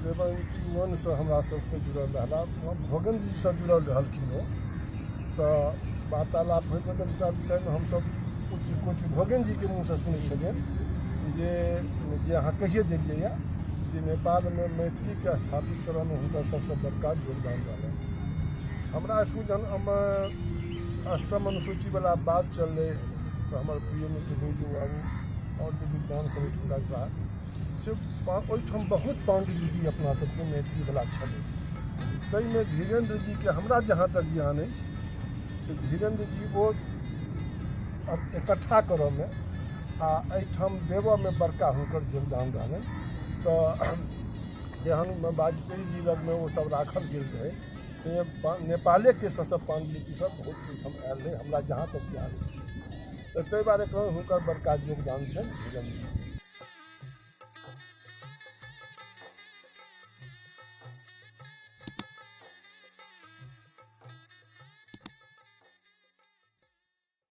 71सँ हमरा सबके जुड़ल रहला, भोगनजीसँ जुड़ल रहलखिन ओ। तऽ वार्तालाप होइत होइत हुनका विषयमे हमसब उच्च कोटि भोगनजीके मुँहसँ सुनै छलियनि जे जे अहाँ कहिए देलियैए जे नेपालमे मैथिलीके स्थापित करऽमे हुनकर सबसँ बड़का योगदान रहलनि। हमरा स्कूल जहन हम अष्टम अनुसूचीवला बात चललै तऽ हमर प्रिय मित्र बैजू बाबू आओर जे विद्वान सब एहिठुमका छलाह से ओहिठाम बहुत पाण्डुलिपि अपना सबके मैथिलीवला छलै। ताहिमे धीरेन्द्र जीके हमरा जहाँ तक ज्ञान अछि से धीरेन्द्र जी ओ इकट्ठा करऽमे आ एहिठाम देबऽमे बड़का हुनकर योगदान रहलनि। तऽ जहन वाजपेयी जी लगमे ओ सब राखल गेल रहै नेपालेके सबसँ पाण्डुलिपि सब बहुत ओहिठाम आयल रहै, हमरा जहाँ तक ज्ञान अछि। तऽ ताहि दुआरे कहू हुनकर बड़का योगदान छनि धीरेन्द्र जी।